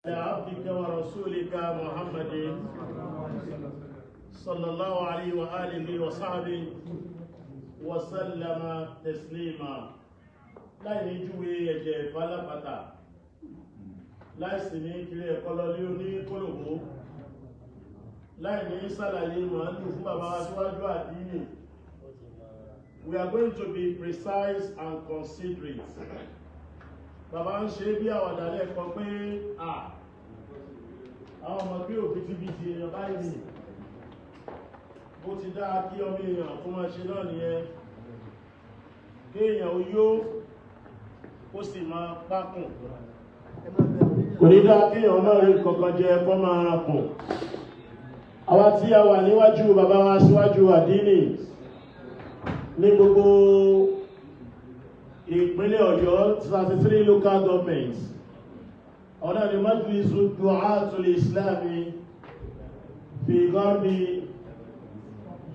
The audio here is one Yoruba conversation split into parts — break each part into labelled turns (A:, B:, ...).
A: عبدك ورسولك محمد صلى الله عليه وآله وصحبه وسلم تسليما. Láì ní júwe ẹ̀jẹ̀ ìfálápàtà, láì sì ní kiri ẹ̀kọ́ lọ lé oní kólòbó, láì ní sàlàyé màálù fún bàbá wa síwájú àdínì, we are going to be precise and considerate. Bàbá ń ṣe bí àwàdà lẹ́ẹ̀kan pé à àwọn ọmọ pé òbítíbitì èèyàn báyìí ni bó ti dáa kí ọmọ èèyàn kó máa ṣe náà nìyẹn, kéèyàn ó yó, ó sì máa pákùn. Kò ní dáa kéèyàn máa rí kankan jẹ kó máa rankùn. Àwa tí a wà níwájú bàbá wa síwájú àdínì ní gbogbo ìpínlẹ̀ Ọ̀yọ́, 33 local governments, ọ̀nà ni Majlisu Du'atul Islami fi Gharbi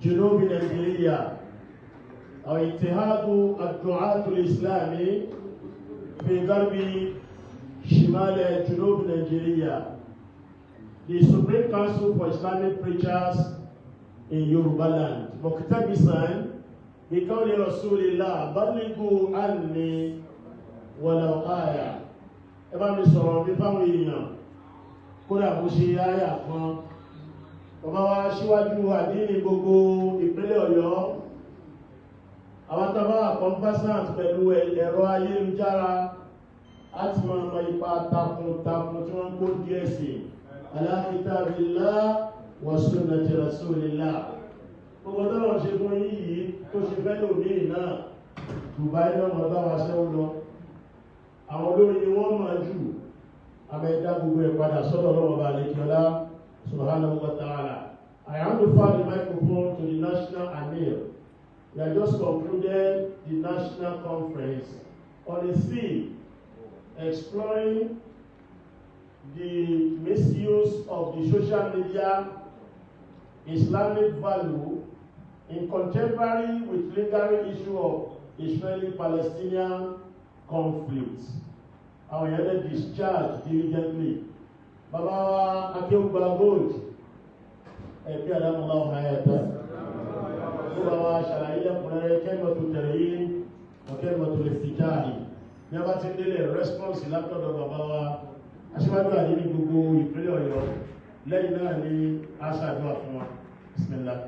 A: Junubi Nigeria, أو اتحاد الدعاة الإسلامي في غرب شمال جنوب نيجيريا، the Supreme Council for Islamic Preachers in Yoruba land، مقتبسا بقول رسول الله بلغوا عني ولو آية. Ẹ bá mi sọ̀rọ̀ mi fáwọn èèyàn, kódà bó ṣe áyà kan. Bàbá wa síwájú àdínì gbogbo ìpínlẹ̀ Ọ̀yọ́, àwọn tàbá conversant pẹ̀lú ẹ̀rọ ayélujára á ti máa mọ ipa takuntakun tí wọ́n ń kó díẹ̀ sí ala kitabillah wa sunnati rasulillah. Gbogbo tọ́lọ̀ ṣe fún yìí tó ṣe fẹ́ lòmíì náà, Dubai náà mọ̀ bá wa ṣẹ́wó lọ. Àwọn olórin ni wọ́n mọ̀ jù. Àmẹ́dá gbogbo ẹ̀ padà sọ́dọ̀ lọ́wọ́ bá lẹ́kíọ́lá subhanahu wa ta'ala. I hand over the microphone to the national amir. We have just concluded the national conference on the theme exploring the misuse of the social media, Islamic value in contemporary with lingering issue of Israeli-Palestinian conflict. Àwọn èèyàn lè discharge diligently. Bàbá wa Akéwùgbà Gold, ẹ̀bí àdámọ́lá ọ̀hán ẹ̀tọ́. Ó bá wa ṣàlàyé lẹ́kùnrẹ́rẹ́ kalimatu tarhib wa kalimatu iftitahi. Bí a bá ti ń délé response látọ̀dọ̀ bàbá wa aṣíwájú àdínní gbogbo ìpínlẹ̀ Ọ̀yọ́, lẹ́yìn náà ni a ṣàdúrà fún wa. Bismillah.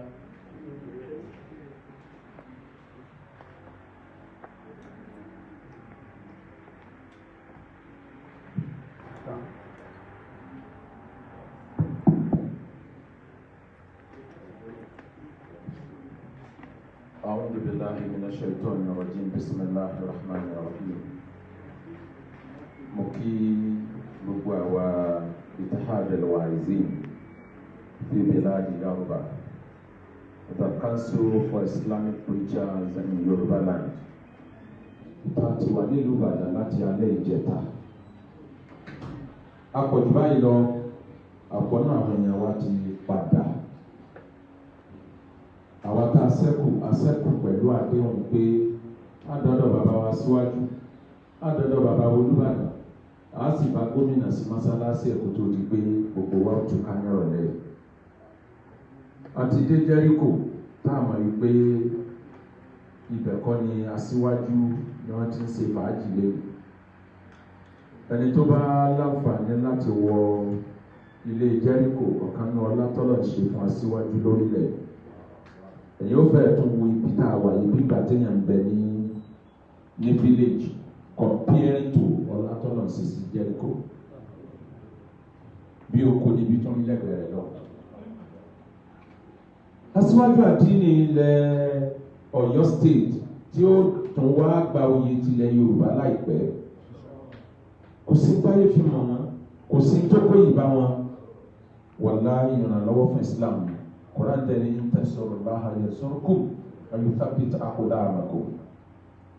B: أعوذ بالله من الشيطان الرجيم. بسم الله الرحمن الرحيم. Mo kí gbogbo àwa Ittihad al-Waizin fi Bilad Yoruba, the Council for Islamic Preachers in Yoruba land. Ìta ti wà nílùú Ìbàdàn láti alẹ́ ìjẹta. Apọ̀jù báyìí lọ, àpọ̀ náà àwọn èèyàn wa ti padà. Àwa tá a ṣẹ́kù, a ṣẹ́kù pẹ̀lú àdéhùn pé á dọ́dọ̀ bàbá wa síwájú, á dọ́dọ̀ bàbá Olúbàdàn, á sì bá gómìnà sí mọ́sálásí ẹ̀kọ́ tó di pé gbogbo wa ó túká nírọ̀lẹ́. Àti dé Jẹ́ríkò, tá a mọ̀ wípé ibẹ̀ kọ́ ni aṣíwájú ni wọ́n ti ń ṣe fàájì lẹ́nu. Ẹni tó bá láǹfààní láti wọ ilé Jẹ́ríkò, ọ̀kan ní ọlá tọ́lọ̀ ń ṣe fún aṣíwájú lórílẹ̀, ẹ̀yin ó fẹ́ tún wo ibi tá a wà yìí bí ìgbà téèyàn ń bẹ ní village comparing to ọlá tọ́lọ̀ ń ṣe sí Jẹ́ríkò. Bí oko níbi tó ń lẹ́gbẹ̀ẹ́ rẹ̀ lọ. Aṣíwájú àdínní ilẹ̀ Ọ̀yọ́ State tí ó tún wá gba oyè tilẹ̀ Yorùbá láìpẹ́, kò sí táyé fi mọ̀ wọ́n, kò sí tó kó ìbá wọn. Wàláhì, ìrànlọ́wọ́ fún Islam ni. Quran tẹ̀lé in tansurullaha yansurkum wa yuthabbit aqdamakum.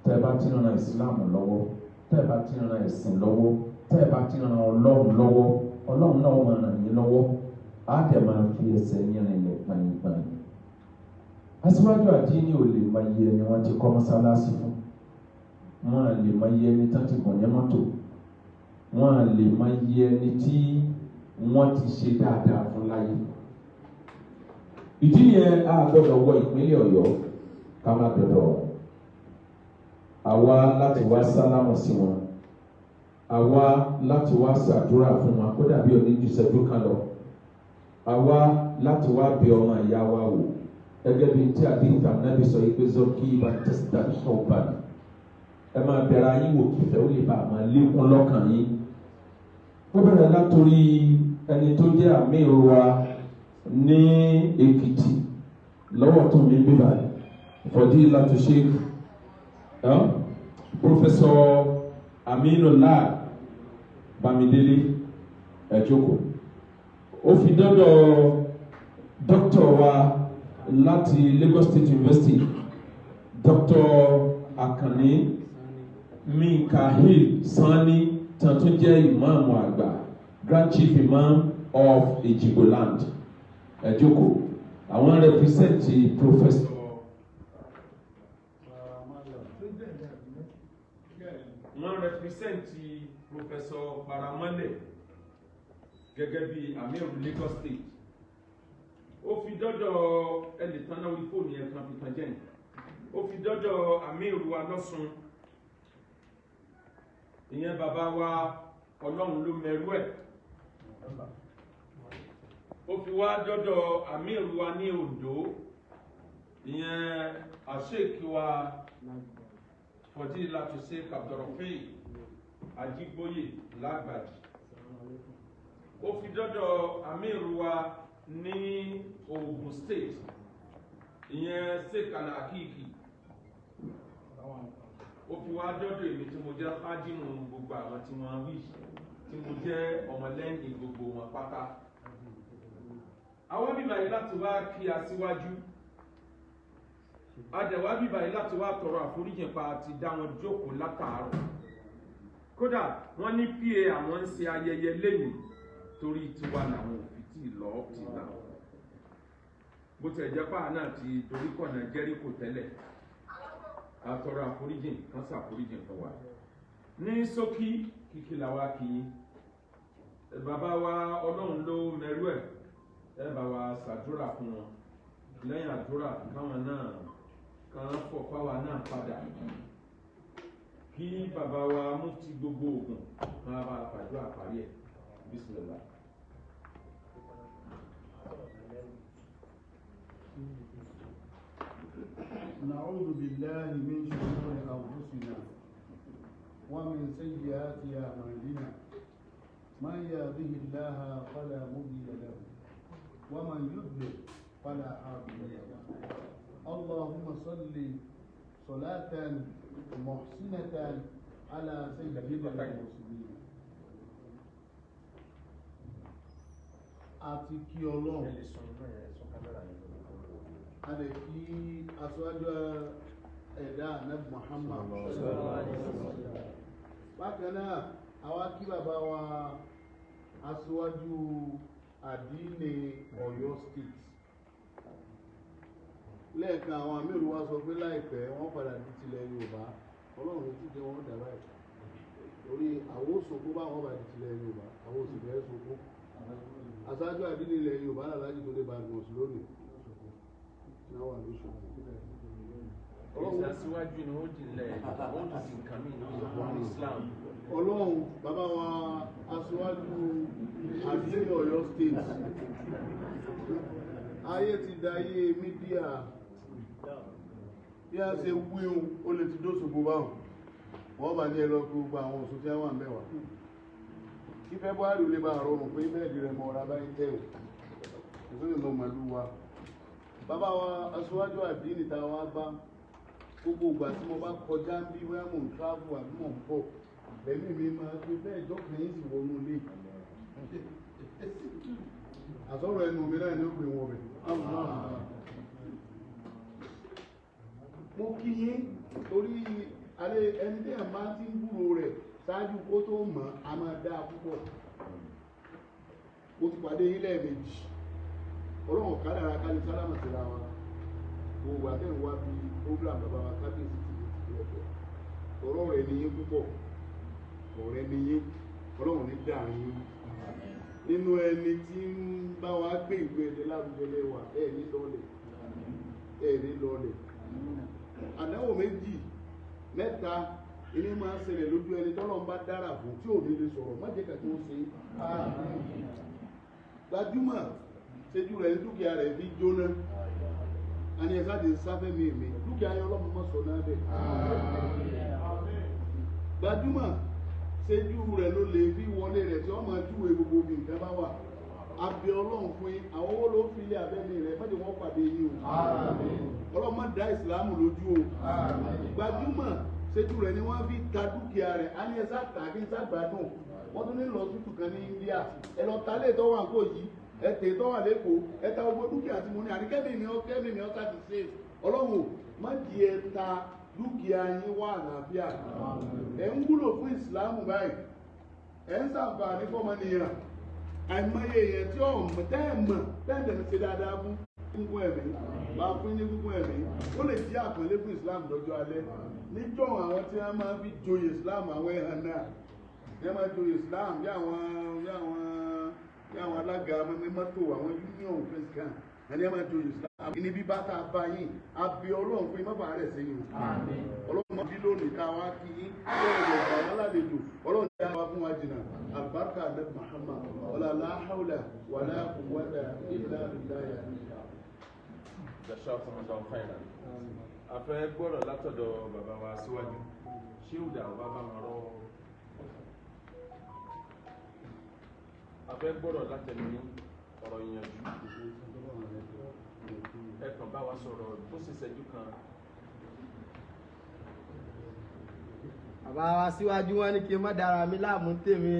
B: Tẹ́ ẹ bá ti ran Islam lọ́wọ́, tẹ́ ẹ bá ti ran ẹ̀sìn lọ́wọ́, tẹ́ ẹ bá ti ran Ọlọ́run lọ́wọ́, Ọlọ́run náà máa ràn yín lọ́wọ́. Á dẹ̀ máa fi ẹsẹ̀ yín rinlẹ̀ gbàyìngbàyìn. Aṣíwájú àdínní ò lè mọ iye ẹni wọ́n ti kọ́ mọ́sálásí fún, wọ́n lè mọ iye ẹni tán ti bọ̀ ní mọ́tò. Wọ́n lè máa yẹ ẹni tí wọ́n ti ṣe dáadáa fún láyé. Ìdí yẹn a gbọ́dọ̀ wọ ìpínlẹ̀ Ọ̀yọ́ ká má dọ̀dọ̀ wọn. Àwa láti wá sálámù sí wọn, àwa láti wá ṣàdúrà fún wọn kó dàbí oníjùṣẹ́jú kan lọ, àwa láti wá bí ọmọ ìyá wa wò gẹ́gẹ́ bí tí àdéhùn Ànábì sọ yìí pé zọkì bàtẹ́sítà ṣọ̀bà, ẹ máa bẹ̀rẹ̀ ayé wò kífẹ́ ó lè bá a máa lékún lọ́kàn yín. Ó bẹ̀rẹ̀ látòrí ẹni tó jẹ́ àmì wa ní Èkìtì lọ́wọ́ tó mi bíbá Fadilatu Sheikh Professor Aminullah Bamidele, ẹ jókòó. Ó fi dọ́dọ̀ dókítà wa láti Lagos State University, Dr. Akanni Mikahil Sani, tán tó jẹ́ ìmáàmù àgbà, Grand Chief Imam of Ejigboland, ẹ jókòó. Àwọn represent Professor. Wọ́n represent Professor Paramọ́lẹ̀ gẹ́gẹ́ bí Amir Lagos State. Ó fi dọ́dọ̀ ẹnìtàn náà orí fóònù yẹn kan fi tàn jẹ́ ó fi dọ́dọ̀ Amir wa lọ́sùn, ìyẹn bàbá wa Ọlọ́run ló mẹ́rú ẹ̀. Ó fi wá dọ́dọ̀ Amir wa ní Oǹdó, ìyẹn àṣekí wa Fadilatu Sheikh Abdulrafi Ajígbóyè Lágbàjì. Ó fi dọ́dọ̀ Amir wa ní Ogun State, ìyẹn Sheikh Al-Hakiki. Ó fi wá dọ́dọ̀ èmi tí mo jẹ́ fájìmù gbogbo àwọn tí wọ́n wí, tí mo jẹ́ ọmọlẹ́yìn gbogbo wọn pátá. Àwọn bíbá yìí láti wá kí aṣíwájú, adẹ̀wá bíbá yìí láti wá tọrọ àforíjì pa ti dá wọn jókòó látàárọ̀. Kódà wọ́n ní pa àwọn ń ṣe ayẹyẹ lẹ́yìn torí tiwa làwọn ò fi tí ì lọ ti nà, bó tiẹ̀ jẹ́ pàà náà ti torí kọ̀nà Jẹ́ríkò tẹ́lẹ̀. Àtọrọ àforíjì kan ṣàforíjì fún wa. Ní ṣókí, kíkí làwa kì í bàbá wa Ọlọ́run ló mẹ́rú ẹ̀, ẹ bá wa ṣàdúrà fún wọn. Lẹ́yìn àdúrà, káwọn náà kan fọ̀ fáwa náà padà kí bàbá wa mufti gbogbo Ògùn kan bá fàdúrà parí ẹ̀. Bismillah.
C: نعوذ بالله من شرور أنفسنا ومن سيئات أعمالنا، من يهده الله فلا مضل له ومن يضلل فلا هادي له. اللهم صل صلاة محسنة على سيدنا المرسلين. Àti kí Ọlọ́run, a lè kí aṣáájú ẹ̀dá Ànábì Muhammad. Bákan náà, àwa kí bàbá wa aṣíwájú àdínì Ọ̀yọ́ State. Lẹ́ẹ̀kan àwọn àmìrù wa sọ pé láìpẹ́ wọ́n padà di tilẹ̀ Yorùbá. Ọlọ́run ti jẹ́ wọ́n dà báyìí torí àwọn òṣòkó bá wọn bá di tilẹ̀ Yorùbá, àwọn òsì fẹ́ sunkún. Aṣáájú àdínì ilẹ̀ Yorùbá Aláàjì tó dé Badmus lónìí náà wà lóṣogbo.
B: Ìsásíwájú ni ó dìlẹ̀, ó dì nǹkan mí ní Islam.
C: Ọlọ́run, bàbá wa aṣíwájú àdínì Ọ̀yọ́ State, ayé ti dayé mídíà. Bí a ṣe wíhun ó lè ti dóṣogbo báhùn, wọ́n bá ní ẹlọ gbogbo àwọn òṣùn tí wọ́n mẹ́wàá kí February lè bá rọrùn pé bẹ́ẹ̀dì rẹ̀ mọ́ ọ̀rá báyìí tẹ́ ò ìsúnlẹ̀ mọ́ màlú wa. Bàbá wa aṣíwájú àdínì ta wá bá, gbogbo ìgbà tí mo bá kọjá ń bí, bóyá mò ń travel àbí mò ń bọ̀, lẹ́mí mi máa fi bẹ́ẹ̀ jọ́kùnrin yìí sì wọnú ilé. Àsọ̀rọ̀ ẹnu mi náà ní ó gbé wọn bẹ̀. Mo kí yín torí alẹ́ ẹni tí ẹ̀ máa ti ń gbúrò rẹ̀ ṣáájú kó tó mọ̀ a máa dáa púpọ̀. Mo ti pàdé yín lẹ́ẹ̀mejì, Ọlọ́run kádàrá kálí sálámà síra wa. Gbogbo àtẹ̀wá wá bí program bàbá wa kábíyèsí ti ti ẹ̀fẹ̀ ọ̀rọ̀ rẹ̀ ní yín púpọ̀, ọ̀rẹ́ ní yín. Ọlọ́run ní dàrin yín. Nínú ẹni tí ń bá wa gbé ìlú Ẹdẹ lárugẹ lẹ́wà, ẹ̀ ní lọ́lẹ̀, ẹ̀ ní lọ́lẹ̀. Àdánwò méjì mẹ́ta ìní máa ń ṣẹlẹ̀ lójú ẹni tọ́lọ́run bá dára fún tí ò ní lè sọ̀rọ̀, má jẹ́ kàkí ó ṣe é. Gbajúmọ̀ ṣejú rẹ̀ ní dúkìá rẹ̀ fi jóná. Àní ẹ̀ sáà ti sáfẹ́ mi mi dúkìá yẹn ọlọ́run mọ̀ sọ náà bẹ̀. Gbajúmọ̀ ṣejú rẹ̀ ló lè fi wọlé rẹ̀ tí wọ́n máa júwe gbogbo bí nǹkan bá wà. Abẹ ọlọ́run fún yín, àwọn owó ló fi ilé abẹ́ni rẹ̀ má jẹ́ wọ́n pàdé yín o. Ọlọ́run má dá ìsìlámù lójú o. Gbajúmọ̀ ṣejú rẹ̀ ni wọ́n fi ta dúkìá rẹ̀. Á ní ẹ sá tà kí n sá gbádùn. Wọ́n tún ní lọ tútù kan ní India. Ẹ lọ ta lé tọ́wọ́ àǹkó yìí, ẹ tè tọ́wọ́ lẹ́kọ̀ọ́, ẹ ta gbogbo dúkìá tí mo ní. Àní kẹ́mi mi ọ́ kẹ́mi mi ọ́ sá ti ṣe. Ọlọ́run má di ẹ ta dúkìá yín wá àlàáfíà. Ẹ ń wúlò fún ìsìlámù báyìí. Ẹ ń ṣàǹfààní fọ́mọnìyàn. Àìmọye èèyàn tí ò mọ̀ tẹ́ ẹ̀ mọ̀ tẹ́ ẹ̀ dẹ̀ ṣe dáadáa fún gúngún ẹ̀mí, bá fún ní gúngún ẹ̀mí, ó lè jẹ́ àpọ́nlé fún Islam lọ́jọ́ alẹ́. Níjọ́ àwọn tí wọ́n máa fi joyè Islam, àwọn ẹ̀hàn náà wọ́n máa joyè Islam bí àwọn alága mọ́tò, àwọn union president, ẹni wọ́n máa joyè Islam. Ní bí bá tá a bá yín, a bí Ọlọ́run fún yín, má bàa rẹ̀ sí yín o. Ọlọ́run máa bí lónìí ká wá kí yín, Ọlọ́run lè gbà wọ́n lálejò, Ọlọ́run dá wa fún wa jìnnà. Àlùbáríkà Ànábì Muhammad, wala la hawla wala quwwata illa billahi.
B: Jazakumullahu khairan. A fẹ́ gbọ́rọ̀ látọ̀dọ̀ bàbá wa síwájú. Ṣé ò dà ọba bá wọn rọ́? A fẹ́ gbọ́rọ̀ látẹnu ọ̀rọ̀ ìyànjú. Ẹ kàn bá wa sọ̀rọ̀ bó ṣe ṣẹ́jú kan.
D: Bàbá wa síwájú wọn ní kí n má dára mi láàmú tèmi.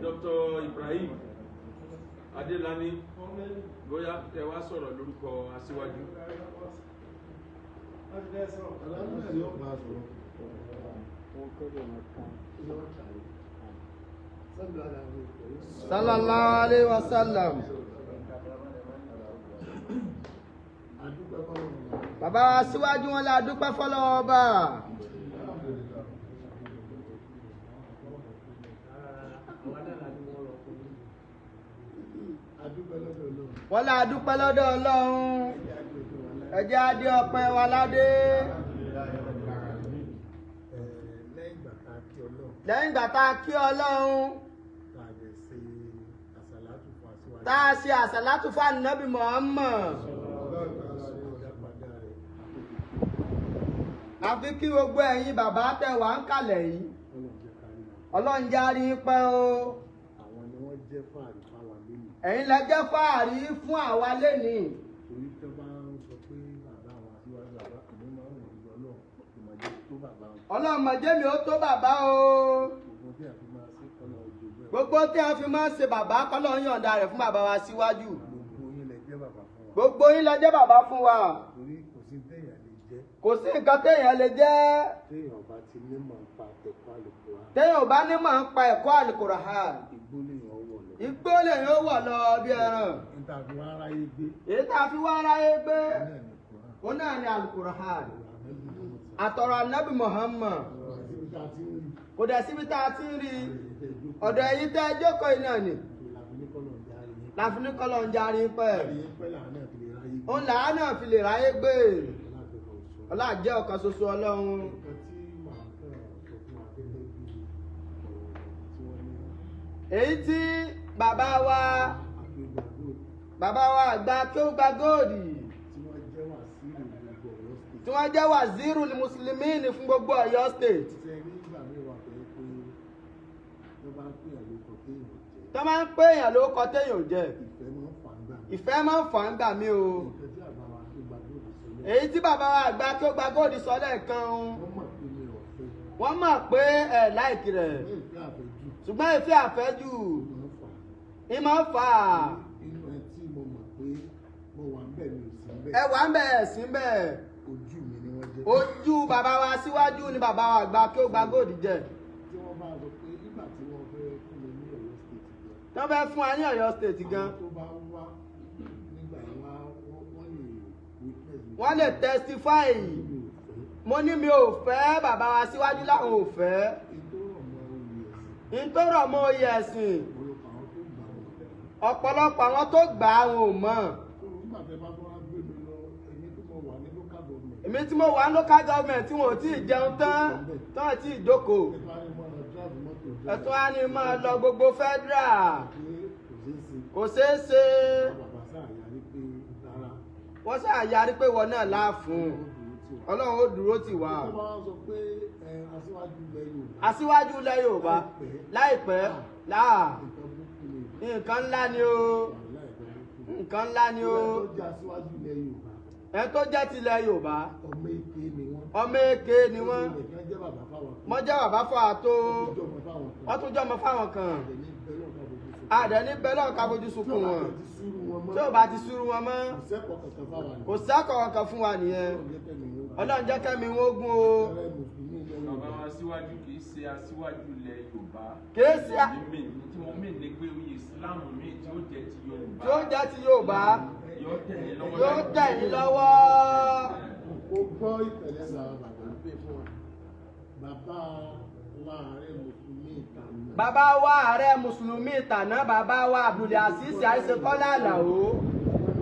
B: Dr. Ibrahim Adelani, bóyá ẹ wá sọ̀rọ̀ lórúkọ aṣíwájú.
D: Sallallahu alayhi wa sallam. Bàbá wa síwájú wọn la dúpẹ́ fọ́lọ́run Ọba. Wọ́n la dúpẹ́ lọ́dọ̀ Ọlọ́run. Ẹ jẹ́ á dé ọpẹ́ wa ládé. Lẹ́yìn ìgbà tá a kí Ọlọ́run, tá a ṣe àsàlátù fún Ànábì Muhammad. Àfi kí gbogbo ẹ̀yin bàbá tẹ́ wà ń kalẹ̀ yìí. Ọlọ́run jẹ́ á rí yín pẹ́ o.
C: Àwọn ni wọ́n jẹ́ fàárí fáwa lónìí.
D: Ẹ̀yin lẹ jẹ́ fàárí fún àwa lénìí.
C: Torí tó bá ń sọ pé bàbá wa síwájú bàbá kò ní máa ń rìn lọ náà, ìmọ̀jẹ́ tó bàbá wọn.
D: Ọlọ́run má jẹ́ mi ó tó bàbá o.
C: Gbogbo tí a fi máa ṣe kọ́nà ojú bẹ́ẹ̀.
D: Gbogbo tí a fi máa ṣe bàbá kọ́lọ́ ń yọ̀ǹda rẹ̀ fún bàbá wa síwájú.
C: Gbogbo yín lẹ jẹ́ bàbá fún wa.
D: Gbogbo yín lẹ jẹ́ bàbá fún wa.
C: Torí kò sí téèyàn lè jẹ́.
D: Kò sí nǹkan téèyàn lè jẹ́.
C: Téèyàn bá ti nímọ̀ nípa ẹ̀kọ́ Àlùkùránì.
D: Téèyàn ò bá nímọ̀ nípa ẹ̀kọ́ Àlùkùránì.
C: Igbó lèèyàn wọ̀ lọ.
D: Igbó lèèyàn ó wọ̀ lọ bí ẹran.
C: Èyí tá a fi wá ráyé gbé.
D: Èyí tá a fi wá ráyé gbé.
C: Òun náà ni Kùránì.
D: Òun náà ni Àlùkùránì. Àtọ̀rọ̀ Ànábì Muhammad. Kò dẹ̀ síbi tá a ti ń rí. Ọ̀dọ̀ ẹ̀yin tẹ́ ẹ jókòó yìí náà ni. Láfi ní kọ́lọ̀ ń jarí pẹ́. Òun làá náà fi lè ráyé gbé. Ọlá jẹ́ ọ̀kan ṣoṣo Ọlọ́run. Èyí tí bàbá wa àgbà kí ó gba góòdì tí wọ́n jẹ́ wàzírù mùsùlùmí ní fún gbogbo Ọ̀yọ́ state. Tó máa ń pè èèyàn lórúkọ téèyàn ò jẹ́. Ìfẹ́ máa ń fà ń gbà mí o. Èyí tí bàbá wa àgbà kí ó gba góòdì sọ lẹ́ẹ̀kan wọ́n mọ̀ pé ẹ̀ láìkì rẹ̀ ṣùgbọ́n ìfẹ́ àfẹ́jù ní máa ń fà á.
C: Inú ẹ tí mo mọ̀ pé mo wà ń bẹ̀ mi ò sí ń bẹ̀.
D: Ẹ wà ń bẹ̀ ẹ̀ sí ń bẹ̀.
C: Ojú mi ni wọ́n jẹ́.
D: Ojú bàbá wa síwájú ni bàbá wa àgbà kí ó gba góòdì jẹ.
C: Tí wọ́n bá sọ pé nígbà tí wọ́n fẹ́ fún mi ní Ọ̀yọ́ state gan.
D: Tí wọ́n fẹ́ fún wa ní Ọ̀yọ́ state gan.
C: Àwọn tó bá wá nígbà yẹn wá wọ́n lè witness mi.
D: Wọ́n lè testify. Mo ní mi ò fẹ́ bàbá wa síwájú láwọn ò fẹ́.
C: Ètò ọmọ oyè ẹ̀sìn.
D: Ntọ́rọ̀ mọ́ oyè ẹ̀sìn,
C: ọ̀pọ̀lọpọ̀ àwọn
D: ọ̀pọ̀lọpọ̀
C: tó gbà wọn.
D: àwọn tó gbà á wọn ò mọ̀.
C: Tó nígbà tẹ́ bá tó wá gbé mi lọ, èmi tó mo wà ní local government.
D: Èmi tí mo wà ní local government tí wọn ò tí ì jẹun tán, tán ò tí ì jókòó.
C: Ẹ tó wá ní mọ́ lọ drive mọ́tò.
D: Ẹ̀tún á ní máa lọ gbogbo federal.
C: Pé kò ṣeé ṣe.
D: Kò ṣeé ṣe.
C: Àwọn bàbá sáà yarí pé rárá.
D: Wọ́n ṣáà yarí pé wọn náà láàfún.
C: Ọlọ́run ó dúró tì wá.
D: Ọlọ́run ó dúró tì wá.
C: Tó bá wá sọ pé ẹ, aṣíwájú ilẹ̀ Yorùbá.
D: Aṣíwájú ilẹ̀ Yorùbá láìpẹ́ láà
C: Nǹkan burúkú ni.
D: nǹkan ńlá ni o.
C: Wàhálà nǹkan burúkú ni.
D: Nǹkan ńlá ni o.
C: Tó jẹ́ aṣíwájú ilẹ̀ Yorùbá.
D: Ẹni tó jẹ́ tilẹ̀ Yorùbá.
C: Ọmọ èké ni wọ́n.
D: Ọmọ èké ni wọ́n.
C: Nìkan jẹ́ bàbá fáwọn kan.
D: Wọ́n jẹ́ bàbá fún àtó.
C: Wọ́n tún jẹ́ ọmọ fáwọn kan.
D: Wọ́n tún jẹ́ ọmọ fáwọn kan.
C: Àdẹ̀ ní bẹ́ẹ̀ lọ́ọ̀ ká fojú
D: Àdẹ̀ ní bẹ́lọ̀ ká fojú
C: sunkún.
D: sunkún wọn.
C: Tí ò bá ti súrú wọn mọ́.
D: Tí ò bá ti súrú wọn mọ́.
C: Kò sẹ́kọ̀ọ́ kankan fáwọn ni.
D: Kò sẹ́kọ̀ọ́ kan fún wa nìyẹn.
C: Ọlọ́run jẹ́ kẹ́mi wọ́n gún o.
D: Ọlọ́run jẹ́ kẹ́mi wọn gún o.
C: Ààrẹ Mùsùlùmí ilẹ̀
B: Bàbá
C: Yorùbá.
B: wa síwájú kì í ṣe aṣíwájú ilẹ̀ Yorùbá.
D: Kìí ṣe
B: Ní mi tí mo mì ní pé oyè Islam mi tí ó jẹ́ ti Yorùbá.
D: Tí ó jẹ́ ti Yorùbá.
B: Yóò tẹ̀lé lọ́wọ́.
D: Yóò tẹ̀ yín lọ́wọ́.
C: Ó gbọ́ ìtẹ̀lẹ́ làwọn bàbá ń pè fún wa. Bàbá wa ààrẹ Mùsùlùmí ìtànà.
D: Bàbá wa ààrẹ Mùsùlùmí tàná, bàbá wa Abdulaziz Àìṣekọ́lá Àlàó.
C: Wọ́n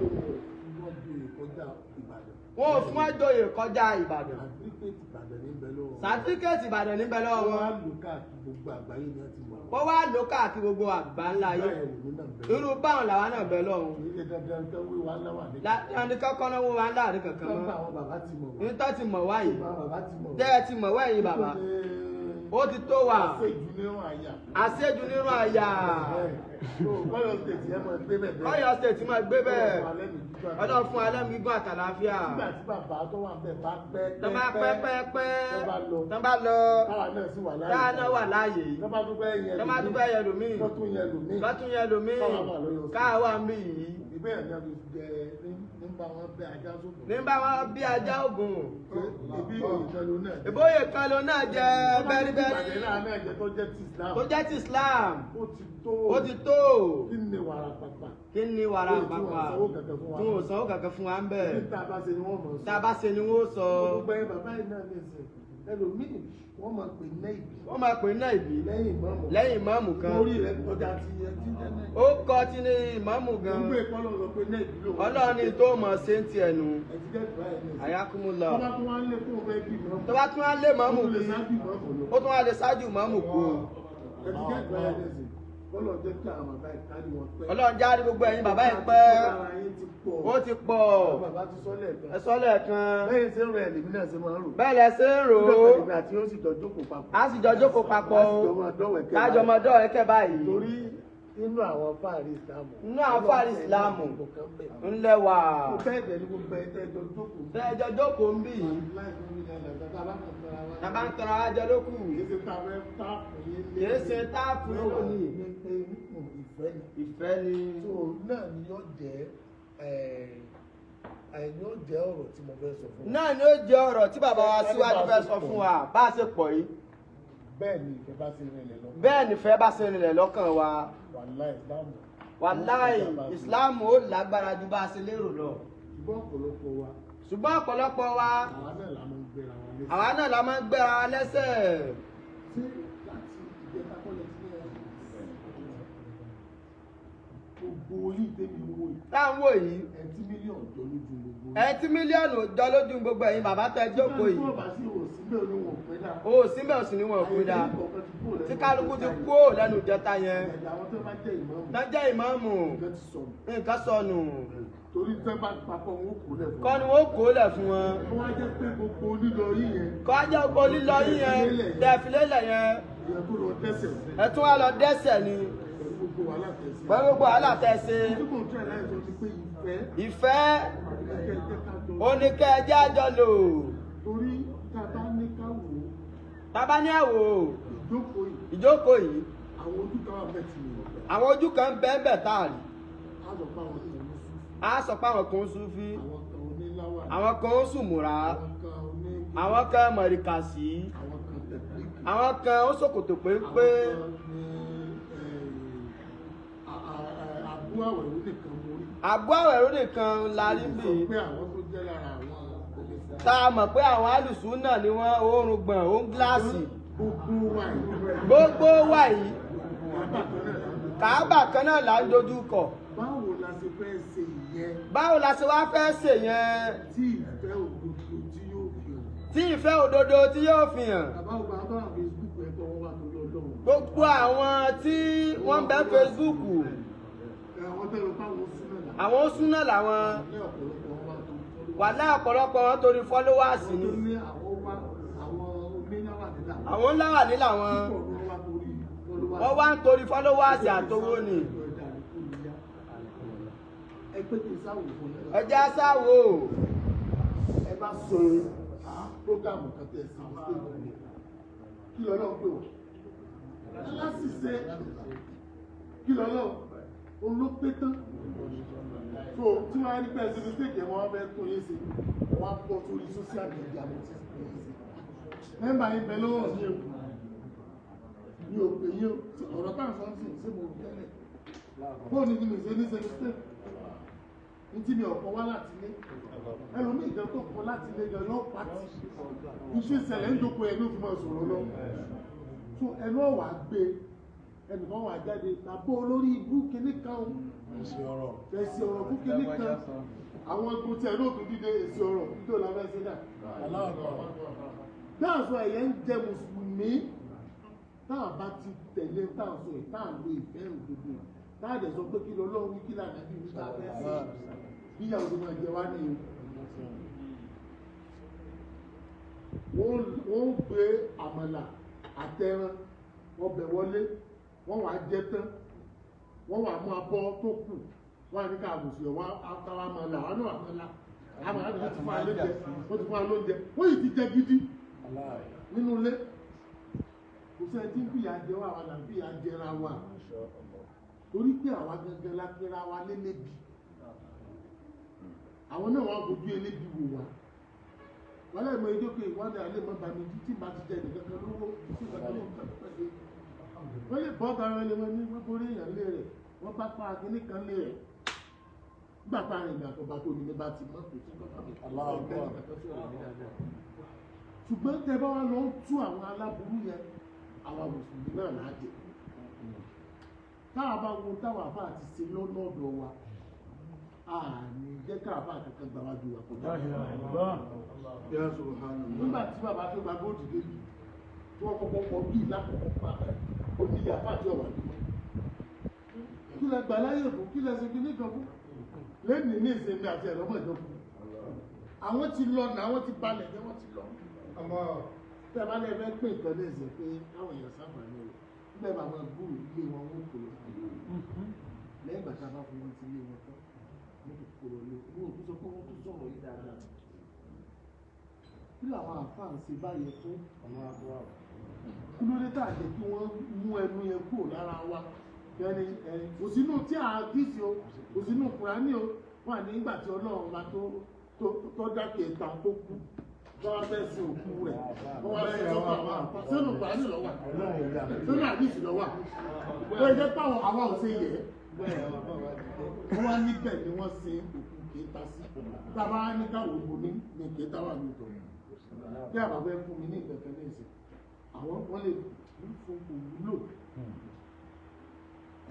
C: ní wọ́n joyè kọjá Ìbàdàn.
D: Wọn ò fún àjọyè kọjá Ìbàdàn.
C: Àdírípètì Ìbàdàn ní bẹ lọ́wọ́.
D: Sàtífíkẹ́ẹ̀tì Ìbàdàn níbẹ̀ lọ́wọ́
C: Wọ́n á
D: wọn.
C: lò káàkiri gbogbo àgbáyé ni wọ́n ti mọ̀.
D: Wọ́n wá lò káàkiri gbogbo àgbà ńlá yìí.
C: Báyẹn lèmi náà bẹ.
D: Irú báwọn làwa náà bẹ lọ́hùn.
C: Kì í ṣe dandan tó wí wa láwà ní.
D: Láti kọ́kọ́ náà wọ́n wá láàrin kankan
C: Tọ́gbà
D: mọ́.
C: àwọn bàbá ti mọ̀ wá.
D: Ní tó ti mọ̀ wá yìí.
C: Àwọn bàbá ti mọ̀ wá.
D: Tẹ́ ẹ ti mọ̀ wá yìí bàbá. Ó ti tó wà.
C: Àṣejù nínú àyà.
D: Àṣejù nínú àyà.
C: Kọ́yọ̀ state yẹn máa gbé bẹ̀ bẹ́ẹ̀.
D: Kọ́yọ̀ state máa gbé bẹ́ẹ̀.
C: Ọlọ́run
D: Ọlọ́run fún alẹ́ mi gún àtàlàáfíà.
C: Nígbà tí bàbá tó wà bẹ́ẹ̀ bá pẹ́
D: Tọ́ bá pẹ́ pẹ́ pẹ́.
C: Tọ́ bá lọ.
D: Tọ́ bá lọ.
C: Káwa náà sì wà láàyè.
D: Táwa náà wà láàyè yìí.
C: Tọ́ bá tún fẹ́ yẹn
D: Tọ́ bá tún fẹ́ yẹn lòmíì.
C: Tọ́ tún yẹn lòmíì.
D: Tọ́ tún yẹn lòmíì.
C: Káwa wà lọ́yọ̀ state.
D: Káwa wà ń bí yìí.
C: Ìbéèrè náà fi jẹ nígbà wọn bẹ ajá sókun.
D: Ní bá wọn bí ajá ògùn.
C: Ibi òye kan ló náà jẹ.
D: Ìbóyè kan ló náà jẹ bẹ́ríbẹ́rí.
C: Ìbàdàn náà náà jẹ tó jẹ́ ti Islam.
D: Tó jẹ́ ti Islam.
C: Ó ti tó.
D: Ó ti tó.
C: Kí ni wàrà pàpà?
D: Kí ni wàrà
C: Tí wọ́n
D: pàpà?
C: sanwó kankan fún wa.
D: Tí wọ́n sanwó kankan fún wa ń bẹ̀.
C: Ní tá a bá ṣe ni wọ́n mọ̀ sọ.
D: Tá a bá ṣe ni wọ́n sọ.
C: Gbogbo ẹ̀yin bàbá yìí náà ní ìsìn. Ẹlòmíì wọ́n máa pè ní ìbí.
D: Wọ́n máa pè ní náà ìbí.
C: Lẹ́yìn ìmọ̀ọ́mù.
D: Lẹ́yìn ìmáàmù kan.
C: Orí rẹ̀ kọjá ti ẹ ti jẹ́ náà.
D: Ó kọ́ tí ní ìmáàmù gan.
C: Gbogbo ìkọlọ́ sọ pé náà ìbí lòun.
D: Ọlọ́run ni tó mọ̀ ṣe ń tiẹ̀ nù.
C: Ẹ ti jẹ́ ìbá ẹ̀ ní ìsìn.
D: Àyákúmúlọ.
C: Tó bá tún wá ń lé kó fẹ́ bí ìmọ̀ọ́mù.
D: Tó bá tún wá lé màmù
C: Ó tún lè
D: kí.
C: ṣáájú ìmọ̀ọ́mù lọ.
D: Ó tún wá lè ṣáájú màmù kú.
C: Ẹ ti jẹ́ ìbá ẹ̀ ní ìsìn. Kọ́lọ̀ jẹ́ kí àwọn bàbá yìí kárí wọn pẹ́.
D: Ọlọ́run jáde gbogbo ẹ̀yin bàbá yìí pẹ́.
C: Ara yín ti pọ̀.
D: Ó ti pọ̀.
C: Àwọn bàbá ti sọ lẹ́ẹ̀kan.
D: Ẹ sọ lẹ́ẹ̀kan.
C: Lẹ́yìn tí ń rẹ̀ lèmi náà ṣe máa ń rò.
D: Bẹ́ẹ̀ lẹ ṣe ń rò ó.
C: Nígbà tí ó sì jọ jókòó papọ̀.
D: A sì jọ jókòó papọ̀
C: A sì jọ máa dọ́wẹ̀kẹ́
D: Kájọ máa dọ́wẹ̀kẹ́ báyìí.
C: Torí inú àwọn fáàrí ìsìlámù.
D: Inú àwọn fáàrí ìsìlámù. Ńlẹ̀ wà.
C: Mo bẹ́ẹ̀ dẹ̀ ní gbogbo ẹ̀ tẹ́jọ jókòó.
D: Tẹ́jọ jókòó ń bì yìí.
C: Láì fún mi ní àlàkà tá a bá kàn tara wa.
D: Tàbá ń tọrọ ajẹ lókù.
C: Kìí ṣe tá a fẹ́ táàpù yín lé.
D: Kìí ṣe táàpù yín lónìí.
C: Ní pé ìfẹ́ ni.
D: Ìfẹ́ ni.
C: So náà ni yóò jẹ́ ẹ̀ yóò jẹ́ ọ̀rọ̀ tí mo fẹ́ sọ fún wa.
D: Náà ni ó jẹ́ ọ̀rọ̀ tí bàbá wa síwájú fẹ́ sọ fún wa bá a ṣe pọ̀ yìí.
C: Bẹ́ẹ̀ ni ìfẹ́ bá ṣe rinlẹ̀ lọ.
D: Bẹ́ẹ̀ nífẹ̀ẹ́ bá ṣe rinlẹ̀ lọ́kàn wa.
C: Wàláì ìsìlámù.
D: Wàláì ìsìláàmù ó lágbára ju bá a ṣe lérò lọ.
C: Ṣùgbọ́n ọ̀pọ̀lọpọ̀ wa
D: Ṣùgbọ́n ọ̀pọ̀lọpọ̀ wa
C: àwa náà la máa ń gbéra wa lẹ́sẹ̀.
D: àwa náà la máa ń gbéra wa lẹ́sẹ̀.
C: Ṣé láti ìjẹta kọ́lẹ̀ tí ẹ gbogbo yìí tẹ́mi wò yìí
D: Tá à ń wò yìí,
C: ẹtí mílíọ̀nù jọ lójú gbogbo.
D: ẹ tí mílíọ̀nù jọ lójú gbogbo ẹ̀yin bàbá tẹ jókòó
C: Tí
D: yìí.
C: wọ́n bá sí òsì bẹ́ẹ̀ ni wọn ò pé dáa.
D: O ò síbẹ̀ òsì ni wọn ò pín dáa. Tí kálukú ti kú lẹ́nu ìjẹta yẹn.
C: Ẹ̀dá àwọn tó bá jẹ́ ìmáàmù.
D: Tán jẹ́ ìmáàmù,
C: Nǹkan ti sọnù.
D: nǹkan sọnù.
C: Torí tẹ́ bá papọ̀ wọn ó kó lẹ̀ fún
D: Kọ́ ni wọ́n kó lẹ̀ fún wọn.
C: Wọ́n wá jẹ́ pé gbogbo onílọ yìí yẹn.
D: Kọ́ á jẹ́ gbogbo lílọ yín yẹn, tẹ̀ fi lélẹ̀ yẹn.
C: Ìyẹn tó lọ dẹ́sẹ̀ sí.
D: Ẹ tún wá lọ dẹ́sẹ̀ ni.
C: Pẹ̀lú gbogbo wàhálà tẹ̀sí.
D: Pẹ̀lú gbogbo wàhálà tẹ̀ ṣe.
C: Tí kò tẹ̀ láì sọ ni pé ìfẹ́.
D: Ìfẹ́
C: Ìfẹ́ jẹ́ ká jọ.
D: ó ní kẹ́ ẹ jẹ́ àjọ lò.
C: Torí tá a bá ní ká wò ó,
D: Tábá ní àwò
C: ìjókòó yìí,
D: ìjókòó yìí,
C: àwọn ojú kan wà bẹ́ẹ̀ tí mi ò gbà.
D: àwọn ojú kan bẹ́ẹ̀ bẹ́ẹ̀ tá a rí.
C: Á sọ pé àwọn kan ní Súfì,
D: A sọ pé àwọn kan ń súfí,
C: àwọn kan oníláwà,
D: àwọn kan ń sùmùrà,
C: àwọn kan oní
D: àwọn kan mọ̀rìkàsí,
C: àwọn kan tẹ̀blíkì,
D: àwọn kan ó ṣòkòtò péńpé.
C: àwọn kan ní àbú àwẹ̀rú nìkan mo rí.
D: Àbú àwẹ̀rú nìkan la rí
C: Sọ
D: bí.
C: pé àwọn tó jẹ́ lára àwọn oníṣẹ́.
D: Tá a mọ̀ pé àwọn alùsùn náà ni wọ́n oorun gbọ̀n, ó ń gíláàsì.
C: Gbogbo wa yìí.
D: Gbogbo wa yìí, Kàábà kan náà là ń dojú kọ.
C: Báwo la ṣe fẹ́ ṣe ìyẹn?
D: Báwo la ṣe wá fẹ́ ṣe yẹn?
C: Tí ìfẹ́ òdodo tí yóò fi hàn.
D: Tí ìfẹ́ òdodo tí yóò fi hàn.
C: Bàbá ògbà bá wà Facebook ẹ̀kọ́ wọn wà torí Ọlọ́run.
D: Gbogbo àwọn tí wọ́n ń bẹ Facebook.
C: Àwọn tẹ́lẹ̀ báwọn súnmọ́ là.
D: Àwọn súnà làwọn.
C: Ní ọ̀pọ̀lọpọ̀ wọn wà torí followers.
D: Wàhálà ọ̀pọ̀lọpọ̀ wọn torí followers
C: Àwọn
D: ni.
C: tó ní àwọn wá àwọn oníláwà nílà.
D: Àwọn ńlá wà ní làwọn.
C: Púpọ̀ ni wọ́n wá torí followers.
D: Wọ́n wá ń torí followers àtowó ni.
C: Ẹ pé kí n sáwò fún yín.
D: Ẹ jẹ́ sáwò.
C: Ẹ bá sọ prógámù kan tẹ̀ sí mistake mi. Kí lọ́lọ́ pè wọ́n? Aláṣìṣe. Kí lọ́lọ́? Òun ló pé tán. So tí wọ́n á rí pẹ́ sí mistake yẹn, wọ́n á fẹ́ tún yín sí. Wọ́n á bọ́ sórí social media mo ti tún yín sí. Mẹ́mbà yín bẹ lọ́wọ́ mi o. Mi ò pè yín o. Ọ̀rọ̀ tá à ń sọ sí ṣé mo rò tẹ́lẹ̀. Bóòní ni mi ṣe ní ṣe mistake. Ní tí mi ò kọ wá láti ilé. Ẹlòmíì gan tó kọ láti ilé gan yóò pàtì. Iṣẹ́ ìṣẹ̀lẹ̀ ń jókòó ẹ̀ ló fi máa sọ̀rọ̀ lọ. So ẹnu ọ̀wà gbé ẹnìkan wà jáde tàbí olórí ibú kinní kan o. Èsì ọ̀rọ̀ fún kinní kan. Àwọn egun tí ẹ lóòtú dídé èsì ọ̀rọ̀ tó la fẹ́ ṣe dà. Dáàsọ ẹ̀yẹ ń jẹ Mùsùlùmí táà bá ti tẹ̀lé táàsọ ẹ̀ táà lo ìfẹ́ òdodo táà dẹ̀ sọ pé kí lọ́lọ́run wí kí lànà bí wí táà fẹ́ sí bíyàwó tó máa jẹ wá ní o. Wọ́n gbé àmàlà àtẹran ọbẹ̀ wọlé, wọ́n wàá jẹ tán, wọ́n wàá mú abọ́ tó kù, wọ́n á ní ká àbùsùn ẹ̀ wọ́n á káwá máa là, wọ́n náà àmàlà àmàlà wọ́n ti fún wa lóúnjẹ, wọ́n ti fún wa lóúnjẹ, wọ́n yìí ti jẹ gidi nínú ilé. Kò sẹ́ni tí ń fìyà jẹ wá, àwa là ń fìyà jẹra wa, torí pé àwa gangan la pera wa lélébi. Àwọn náà wọ́n fojú elébi wò wá. Wọ́n lè mọ ijó pé ìwádìí alẹ́ mọ́ bá mi tí bá ti jẹ nìkankan lówó sí ìkankan lówó pẹ̀lú. Wọ́n lè bọ́ tara ẹni wọn ní wọ́n borí èèyàn lé rẹ̀, wọ́n bá pa akíní kan lé rẹ̀. Nígbà tá a rìn ìgbà tó bá tó ní ní bá ti mọ́ kò sí kankan mi. Ṣùgbọ́n tẹ bá wá lọ ń tú àwọn aláburú yẹn, àwa Mùsùlùmí náà là á jẹ. Táwa bá wo táwa bá ti ṣe lọ́nà ọ̀dọ̀ wa, àní jẹ́ káàbà kankan gbà wájú wa kọjá. Nígbà tí bàbá tó gba góòdì débi, tí wọ́n kọ́kọ́ kọ bí lákòókò pa ó ní ìyàpá àti ọ̀wà ní. Kí lẹ gbà láyè fún, kí lẹ ṣe kí nìkan fún? Lẹ́nìí ní ìsinmi àti ẹ̀rọ mọ̀ ìjọba. Àwọn ti lọ nà, àwọn ti balẹ̀ jẹ́ wọ́n ti lọ. Tẹ́ ẹ bá lẹ fẹ́ pín nǹkan ní ìsìn pé káwọn èèyàn sáfàní rẹ̀. Nígbà bàbá gbúrò ilé wọn wọ́n kò lọ. Lẹ́yìn ìgbà tá a bá fún wọn ti ilé wọn tán, wọ́n tún kò lọ lé wọn, tún sọ pé wọ́n tún sọ̀rọ̀ yìí dáadáa. Kí làwọn àáfàá ń ṣe báyẹn fún? Kí ló dé tá a jẹ́ kí wọ́n mú ẹnu yẹn kúrò lára wa? Ẹni ẹni kò sínú tí a dísì o, kò sínú Kùránì o, wà nígbà tí Ọlọ́run wa tó dákẹ́ ìta tó kú. Wọ́n wá fẹ́ sin òkú rẹ̀, wọ́n wá fẹ́ sọ́kọ̀ àwọn àáfàá. Sínú Kùránì ló wà, sínú àdìsí ló wà. Ó jẹ́ pé àwọn ò ṣe yẹ. Wọ́n wá níbẹ̀ ni wọ́n sin òkú kéta sí. Tábà ní káwọ́ ògbó ní kéta wà ní ìtọ́. Bí àbá fẹ́ fún mi ní ìkẹ̀kẹ́ ní ìsìn, àwọn wọ́n lè fún kò wúlò.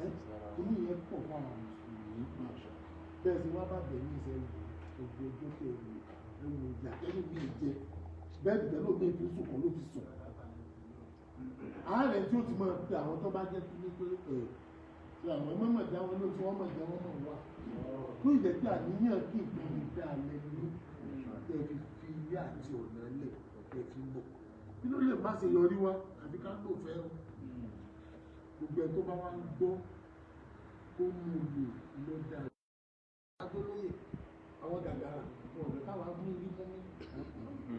C: Ẹ inú yẹn pọ̀ fún àwọn Mùsùlùmí. Bẹ́ẹ̀ sì wá bá bẹ̀ ní ìsẹ́yìn, ògbó ojú tẹ̀ wò, ẹ̀wò ìyá tẹ́lẹ̀ mi jẹ. Bẹ́ẹ̀ bẹ́ẹ̀ ló mi fi sùn kọ́ ló fi sùn. Ààrẹ tí ó ti máa pe àwọn tó bá jẹ́ kí ní pé ẹ̀ tí àwọn ẹmọ́ mọ̀ já wọn ló tí wọ́n mọ̀ já wọn mọ̀ wá. Tó ìjẹ́ pé àníyàn kí ìpinnu dá lẹ́nu tẹ́ fi fi ilé àti ọ̀nà lẹ̀ tẹ́ fi ń bọ̀. Kí ló lè má ṣe yọrí wá àbí ká lò fẹ́ o? Gbogbo ẹ tó bá wá ń gbọ́ kó mú un lò ló dáa. Adólóyè àwọn gàgàrà wọn ò fẹ́ káwa mú rí mú mi.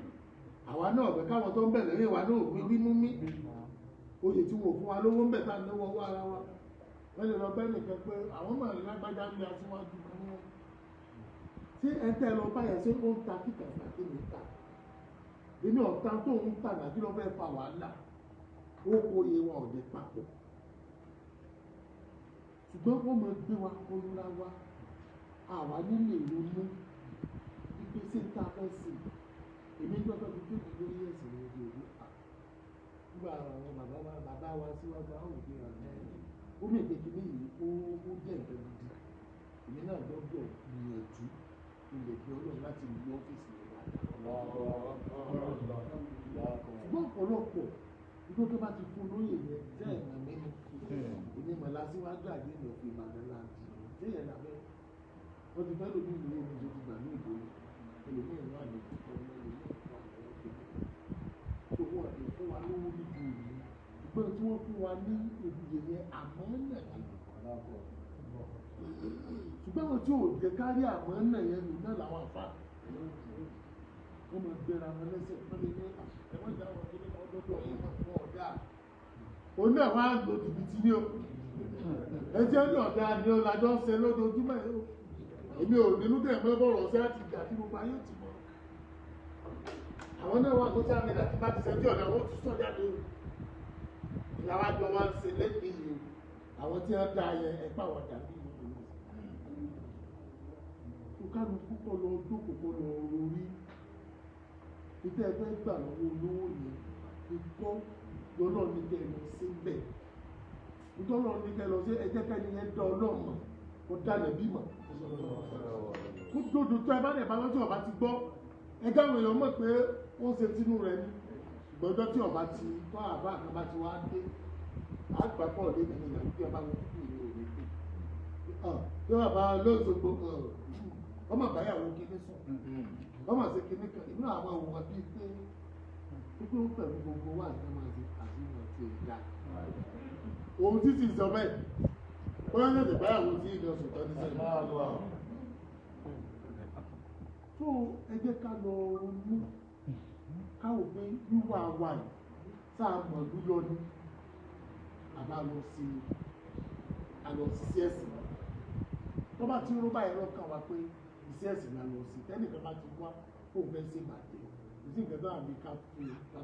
C: Àwa náà fẹ́ káwọn tó ń bẹ̀ lẹ́yìn wa náà ò rí mú mi. Oyè tí wọn ò fún wa lówó ń bẹ̀ tá à ń náwó owó ara wa. Wọ́n lè lọ bẹ́ẹ̀ nìkan pé àwọn mọ̀ ní lágbájá ń lé aṣíwájú kan wọn. Ṣé ẹ tẹ́ lọ báyẹn ṣé ó ń ta kíkà tàbí mi ta? Èmi ọ̀tá tó ń tà náà kí ló fẹ́ fa wàhálà? Ó kó iye wa ọ̀dẹ̀ papọ̀. Ṣùgbọ́n wọ́n máa gbé wa kọlura wa. Àwa nílé ronú wípé ṣé ń ta fẹ́ sí i. Èmi gbọ́dọ̀ fi gbé mi lórí ẹ̀sìn ní ojú òru. Nígbà àwọn bàbá wa síwájú àwọn òbí rẹ̀.
E: Ó mì pé kíní yìí ó jẹ́ nǹkan gidi. Èmi náà gbọ́dọ̀ gbìyànjú ilẹ̀ bí Ọlọ́run láti lu ọ́fíìsì rẹ̀ dáadáa. Ṣùgbọ́n ọ̀pọ̀lọpọ̀ igbó tó bá ti fún lóyè yẹn jẹ́ ìmọ̀ mímu. Èmi mọ̀ lásìwájú àdéhùn òfin Ìbàdàn láti ṣé yẹn làbẹ́. Wọ́n ti fẹ́ lómi ìlú omi tó ti gbà ní ìgboro. Ẹlòmíì wà ní ọmọ ẹlòmíì wà ní ọkọ̀. Tó wọ́n lè fún wa lówó níbi ìlú. Ṣùgbọ́n tí wọ́n fún wa ní òbíye yẹn àmọ́ náà ni. Ṣùgbọ́n àwọn tí ò jẹ́ kárí àmọ́ náà yẹn lò náà làwọn àfa. Wọ́n máa gbéra wọn lẹ́sẹ̀ wọ́n lè ní ẹ̀wọ́n ìjà wọn kí ní ọdọ́dọ̀ yìí wọ́n fún ọ̀dà. Òun náà wá lò jìbìtì ní o. Ẹjẹ́ ní ọ̀dà ni ó lajọ́ ń ṣe lójoojúmọ́ yìí o. Èmi ò nínú dẹ̀ mọ́ bọ̀rọ̀ sí àti ìgbà tí gbogbo ayé ti mọ̀. Àwọn náà wà social media tí bá ti ṣẹ́jú ọ̀dà wọ́n tún sọ jáde o. Ìyàwó àjọ wa ń ṣe lẹ́yìn yìí o. Àwọn tí wọ́n dá yẹn ẹ̀pá wọn dàbí ìlú. Kálukú kọ́ lọ jókòó kọ́ lọ orí. Ìtẹ́ ẹgbẹ́ gbà lọ́wọ́ olówó yẹn ikọ́ lọ́lọ́ ní kẹ́ lọ sí bẹ̀. Ìtọ́lọ́ ní kẹ́ lọ sí ẹjẹ́ kẹ́ni yẹn dá ọlọ́mọ kó dálẹ̀ bímọ. Kó dòdò tó ẹ bá dẹ̀ bá lọ́jọ́ ọba ti gbọ́. Ẹgbẹ́ àwọn èèyàn mọ̀ pé ó ń ṣe tinú rẹ̀ ni. Gbọ́dọ̀ tí ọba ti tọ́ àbá kan bá ti wá dé. Àgbà pọ̀ lé nínú ìyàwó tí ọba wọn kúkú ìlú òní pé. Tí bàbá lóṣogbo ọmọ báyàwó kíní sùn. Ọmọ ṣe kíní kan ìlú àwọn òwò bíi pé pípé ó pẹ̀lú gbogbo wà ní ọmọ àti àfihàn àti ìdá. Òun títí sọ bẹ́ẹ̀, bóyá ṣẹ̀ṣẹ̀ báyàwó tí ìlú ọ̀sùn tán ní sẹ́yìn. Tó ẹ jẹ́ ká lọ ronú káwò pé wíwá wa yìí tá a mọ̀ lú lọ ní àbá lọ sí àlọ́ sí ẹ̀sìn. Tó bá ti rú báyìí lọ́kàn wa pé iṣẹ́ ẹ̀sìn la lọ sí tẹ́nìkan bá ti wá kó fẹ́ ṣe bàjẹ́ kò sí nǹkan tó àmì ká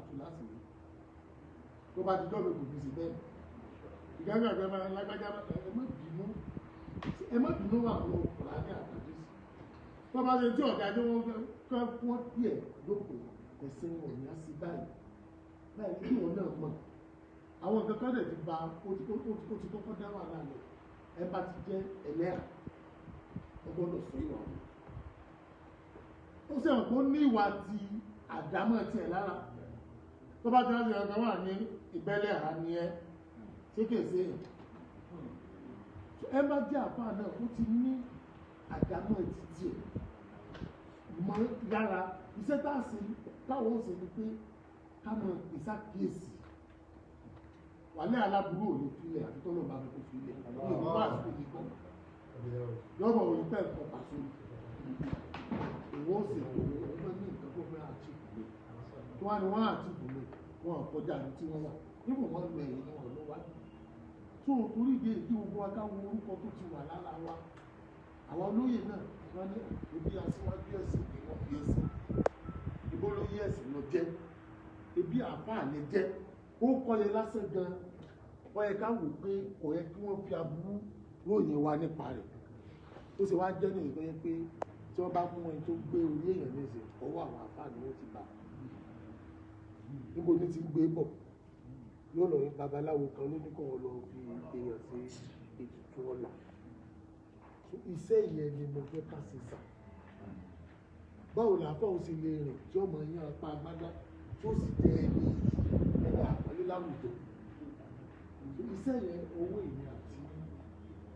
E: tu láti rí tó bá ti dọ́ọ̀mù kò ní sí bẹ́ẹ̀. Ìgbàgbọ́ àgbẹ̀ máa lágbájá ẹ má bínú àwọn ọkùnrin ní àtàjù sí tó bá ṣe tí ọ̀gá ní wọ́n fẹ́ wọ́n díẹ̀ lóko ẹ̀sìn wọn ní á sí báyìí báyìí kí wọn náà mọ̀ àwọn nǹkan kan dẹ̀ ti ba ó ti kọ́kọ́ dá wàhálà lẹ̀ ẹ bá ti jẹ́ ẹlẹ́yà ó gbọ́dọ̀ sọ ìwà wọn. Ó sì hàn pé ó ní ìwà ti àdámọ̀ tiẹ̀ lára tó bá ti rántí ọ̀gá wà ní ìbẹ́lẹ̀ àá ni ẹ ṣé kìí ṣe èèyàn. Ẹ bá jẹ́ àfáà náà ó ti ní àdámọ̀ ti tiẹ̀ mọ́ lára iṣẹ́ tá a ṣe táwọn ó ṣe ni pé ká mọ ìṣàkíyèsí wàlẹ́ aláburú ò lè filẹ̀ àti tọ́lọ̀ bá fẹ́ kó filẹ̀ ní ìlú bá àti òní gbọ́ yọ̀bọ̀ òní pẹ́ nǹkan pàṣẹ ìwọ ó sì tó òun fẹ́ ní nǹkan tó fẹ́ àtìkù mi tó wá ní wọ́n àtìkù mi wọn kọjá ní tí wọ́n wà níbo wọ́n lọ ẹ̀yìn ni wọ́n lọ wájú tó torí ìdí èyí gbogbo wa ká wo orúkọ tó ti wà lára wa àwọn olóyè náà wọ́n ní ebi aṣíwájú ẹ̀sìn ni wọ́n fi ẹ̀sìn ìbò lóyè ẹ̀sìn lọ jẹ́ ebi àfáà lè jẹ́ ó kọ́yẹ lásán gan wọ́n yẹ ká wò pé kò yẹ kí wọ́n fi aburú ròyìn wa nípa rẹ̀ ó sì wá jẹ́ ní ìgbẹ́ yẹn pé tí wọ́n bá mú ẹni tó gbé orí èèyàn ní ìsìn ọwọ́ àwọn àfáà ni wọ́n ti bá níbo ni ti ń gbé bọ̀ yóò lọ rí babaláwo kan ló ní kó wọn lọ fi èèyàn sí ètùtù ọ̀la. Iṣẹ́ yẹn ni mo fẹ́ ká ṣe sà. Báwo làáfà ó sì lè rìn tí ọmọ yẹn apá agbádá tí ó sì jẹ ẹni ẹni àpọ́nlé láwùjọ. Iṣẹ́ yẹn owó èmi àti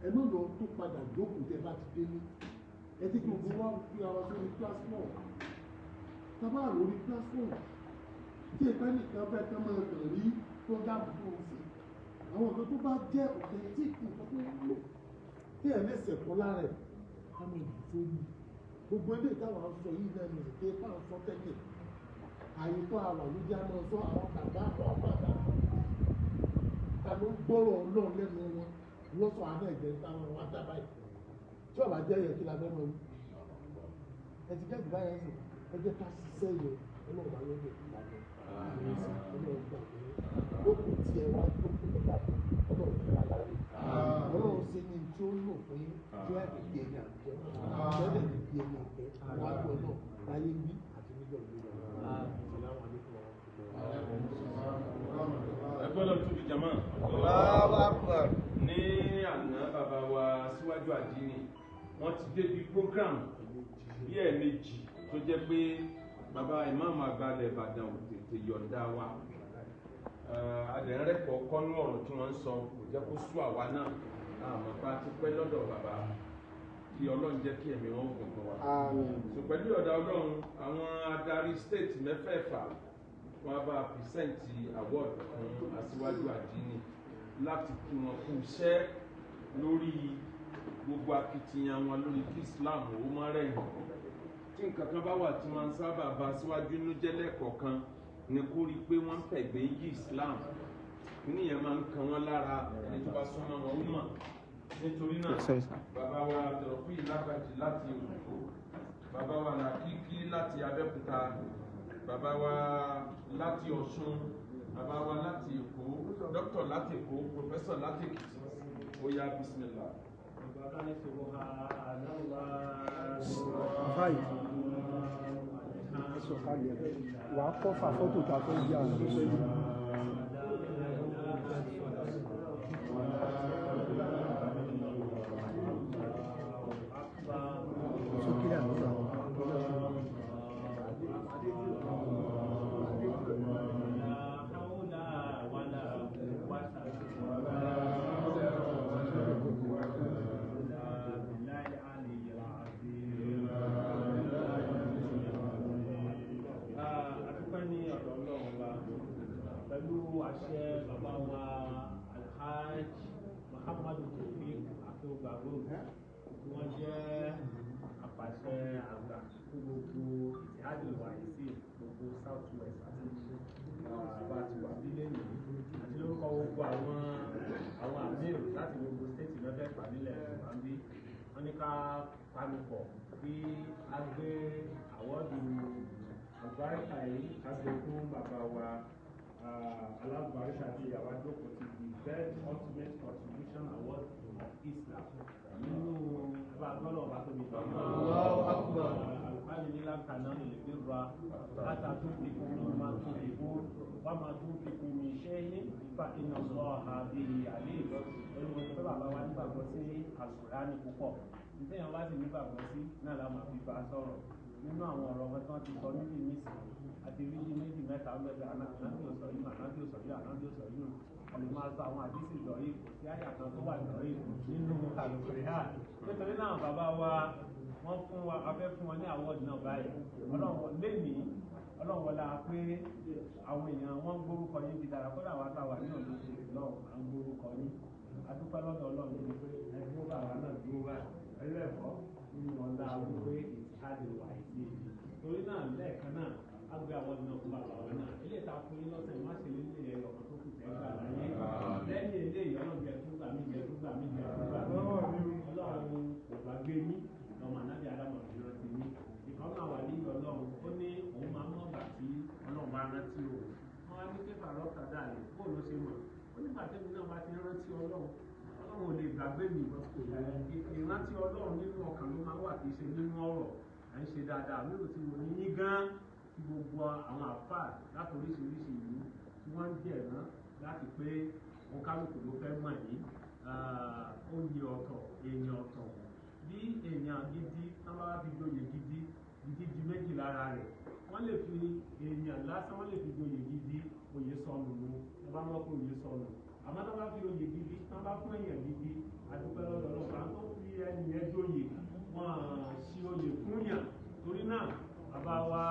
E: ẹ má lọ tó padà jókòó tẹ bá ti délé. Ẹ ti kí gbogbo wa fi ara sórí platform. Tá bá lórí platform tí ìpẹ́ nìkan fẹ́ kán máa kàn rí program tó ń ṣe. Àwọn nǹkan tó bá jẹ́ authentic nǹkan tó ń lò tí ẹ̀ lẹ́sẹ̀ kọ́ lára ẹ̀ ká máa jù sórí. Gbogbo ilé ìtawà ń sọ yìí náà ní ìdè bá ń sọ tẹ́lẹ̀. Àyíkọ́ àwà ló jẹ́ àmọ́ sọ àwọn bàbá àwọn bàbá. Ta ló ń gbọ́rọ̀ Ọlọ́run lẹ́nu wọn lọ́sọ̀ àná ẹ̀jẹ̀ ń táwọn wá dá báyìí. Tí ọ̀bà jẹ́ yẹ kí la fẹ́ mọ wí. Ẹ ti jẹ́ ìgbà yẹn sìn, ẹ jẹ́ ká ṣiṣẹ́ yẹn Ọlọ́run bá lọ́dọ̀ ìgbà yẹn. Ọlọ́run gbà pé lókùn tí ẹ wá lókùn nígbà tó Ọlọ́run gbà láyé. Ọlọ́run ṣe ní tí ó lò fún yín tí ó yàtọ̀ bí ẹni àwùjọ tí ó dẹ̀ lè bí ẹni ọ̀fẹ́ wájú Ọlọ́run láyé ń bí àti níjọ́ ìlú rẹ̀. Assalamu alaikum warahmatullahi.
B: Ẹ gbọ́dọ̀ tóbi jama.
D: Allahu Akbar.
B: Ní àdínì. Wọ́n ti débi program bí ẹ̀ẹ̀mejì tó jẹ́ pé bàbá ìmáàmù àgbà ilẹ̀ Ìbàdàn ò tètè yọ̀ǹda wa. Adẹ̀rẹ́kọ̀ọ́ kọ́nú ọ̀rọ̀ tí wọ́n ń sọ kò jẹ́ kó sú àwa náà. Àmọ́ bá ti pẹ́ lọ́dọ̀ bàbá, kí Ọlọ́run jẹ́ kí ẹ̀mí wọn gùn fún wa. So pẹ̀lú ọ̀dà Ọlọ́run, àwọn adarí state mẹ́fẹ̀ẹ̀fà wọn bá present award fún aṣíwájú àdínì láti kí wọn kú iṣẹ́ lórí gbogbo akitiyan wọn lórí kí Islam ó má rẹ̀yìn. Tí nǹkan kan bá wà tí wọ́n sábà bá aṣíwájú inú jẹ́ lẹ́ẹ̀kọ̀ọ̀kan ni kó rí i pé wọ́n ń fẹ̀gbẹ́ yí Islam. Níyẹn máa ń kan wọ́n lára, ẹni tó bá súnmọ́ wọn ó mọ̀. Nítorí náà, bàbá wa Dọ̀rọ̀fí Lágbàjì láti Òyìnbó, bàbá wa Làkíkí láti Abẹ́òkúta, bàbá wa láti Ọ̀ṣun, bàbá wa láti Èkó, dókítà láti Èkó, pòfẹ́sọ̀ láti Èkìtì, ó yá, bísímìlà.
F: Báyìí ẹ sọ̀kalẹ̀, wàá kọ́ fà fọ́tò tá a fẹ́ yà. Sókè àná.
G: Adúpẹ́ ní ọ̀dọ̀ Ọlọ́run wa pẹ̀lú àṣẹ bàbá wa Alhaj Muhammadu Tofiq Akeugbagold, tí wọ́n jẹ́ apàṣẹ àgbà fún gbogbo Ittihadul Waisin, gbogbo South West àti bá ti wà nílé yìí, àti lórúkọ gbogbo àwọn amir láti gbogbo state mẹ́fẹ̀ẹ̀fà nílẹ̀ Yorùbá ń bí, wọ́n ní ká panupọ̀ kí a gbé award àlùbáríkà yìí, ká gbé fún bàbá wa alábàríkà tí ìyàwó àjókòó ti the best ultimate contribution award of Islam nínú ẹbá gbọ́dọ̀ ọba tóbi jù.
D: Allahu Akbar.
G: Alùpàdé ní láǹkà náà lè fi ra láta tó fi kún mi máa tó fi kún wá máa tó fi kún mi ṣe é fa iná sọ àbí àlè. Olùkọ́ tó bàbá wa nígbàgbọ́ sí àlùkùránì púpọ̀. Nítorí wá sì nígbàgbọ́ sí náà la máa fi bá a sọ̀rọ̀ nínú àwọn ọ̀rọ̀ wọn tí wọ́n ti sọ níbi nísìnyí àti rídí méjì mẹ́ta ń bẹ̀rẹ̀. Ànábì ò sọ yìí, ànábì ò sọ yìí, ànábì ò sọ yìí. A lè máa sọ àwọn àdísì lọ́yìí, kò sí àyà kan tó wà lọ́yìí nínú àlùkùránì. Nítorí náà, bàbá wa wọ́n fún wa, a fẹ́ fún wọn ní award náà báyìí. Ọlọ́run lénìí, Ọlọ́run wọlá pé àwọn èèyàn wọ́n ń gbórúkọ yín ti dára. Kódà wá táwa ní ọ̀dọ́ ṣe lọ́wọ́ à ń gbórúkọ yín. Adúpẹ́ lọ́dọ̀ Ọlọ́run ní pé ẹgbẹ́ bàbá náà dúró báyìí ẹlẹ́ẹ̀kọ́ nínú ọ̀la wípé Ittihadul Waisin. Torí náà, lẹ́ẹ̀kan náà, á gbé àwọn náà fún bàbá wa náà. Ilé ìta fún yín lọ́sẹ̀ má ṣe lé ẹyọ kan tó kù tẹ́ gbà láyé lẹ́yìn eléyìí. Ọlọ́run jẹ́ tó gbà mí, jẹ́ tó gbà mí, jẹ́ tó gbà mí. Ọlọ́run kò gbàgbé yín. Lọ́mọ ànábì Ádámọ̀ fi rántí yín. Ìkan náà wà níyì Ọlọ́run, ó ní òun máa ń mọ̀ gbà tí Ọlọ́run bá rántí òun. Wọ́n á ní pé fàrọ́ kàdá rẹ̀ bóun ló ṣe mọ̀? Ó nígbà tẹ́mi náà bá ti rántí Ọlọ́run, Ọlọ́run ò lè gbàgbé mi. Ìrántí Ọlọ́run nínú ọkàn ló máa wà, kì í ṣe nínú ọ̀rọ̀. À ń ṣe dáadáa mélòó tí mo ní yín gan, kí gbogbo àwọn àfáà láti oríṣiríṣi ìlú tí wọ́n ń jẹ̀rán láti pé òun kálukú ló fẹ́ mọ̀ yín. Oyè ọ̀tọ̀, èèyàn ọ̀tọ̀. Bí èèyàn gidi tán bá fi joyè gidi gidi di méjì lára rẹ̀, wọ́n lè fi èèyàn lásán, wọ́n lè fi joyè gidi, oyè sọnù nu ẹ bá wọ́n kó oyè sọnù. Àmọ́ tán bá fi oyè gidi, tán bá fún èèyàn gidi, adúpẹ́ lọ́dọ̀ Ọlọ́pàá tó fi ẹni yẹn joyè, wọ́n ṣí oyè fún yàn. Torí náà, bàbá wa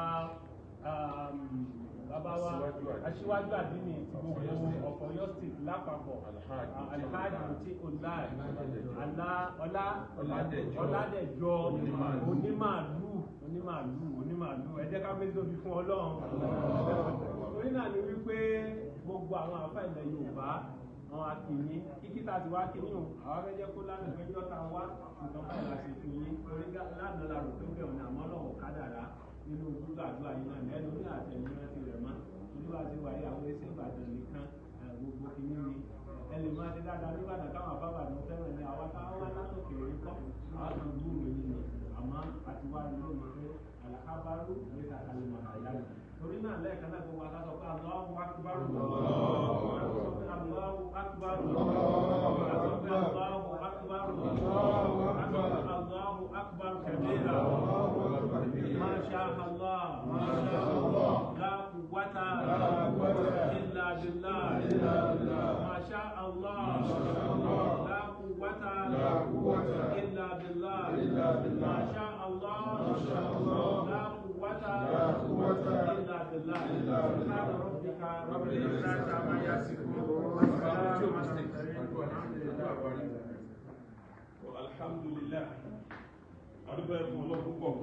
G: aṣíwájú àdínì ti gbogbo of Ọ̀yọ́ State lápapọ̀, Alhaji tí ọlá ọlá Ọládẹjọ Onímàálù, Onímàálù, Onímàálù, ẹ jẹ́ ká gbé tóbi fún Ọlọ́run. Torí náà ni wípé gbogbo àwọn àfáà ilẹ̀ Yorùbá, àwọn akìyín kíkí tá a ti wá kíní o, àwọn afẹ́jẹ́ kó lánàá péjọ tá a wá nǹkan báyìí la ṣe fún yín. Torí lánàá la rò pé bẹ́ẹ̀ ni, àmọ́ Ọlọ́run kádàrá nínú gbígbàdúrà yín náà lẹ́nu ní àtẹ̀yìn rántí rẹ̀ mọ́. Torí wá sí wáyé àwọn ẹsẹ̀ Ìbàdàn nìkan, gbogbo kìíní ni ẹ lè máa ṣe dáadáa nígbàdàn táwọn afábàdàn fẹ́ràn ní àwa táwọn wá látòkè rí kọ́ àwọn kan gbúròó yín ni. Àmọ́ àti wá ní lónìí pé àlàkábárú ní kàkàlùmọ̀ àyà. Torí náà, lẹ́ẹ̀kan náà, gbogbo akásọ pé Allahu Akbar, sọ pé Allahu Akbar, sọ pé Allahu Akbar. إلا بالله ما شاء الله لا قوة إلا بالله سبحان ربك رب العزة عما يصفون وسلام على المرسلين والحمد لله.
H: Alhamdulillah, adúgbò ẹ̀fún ọlọ́pùpọ̀.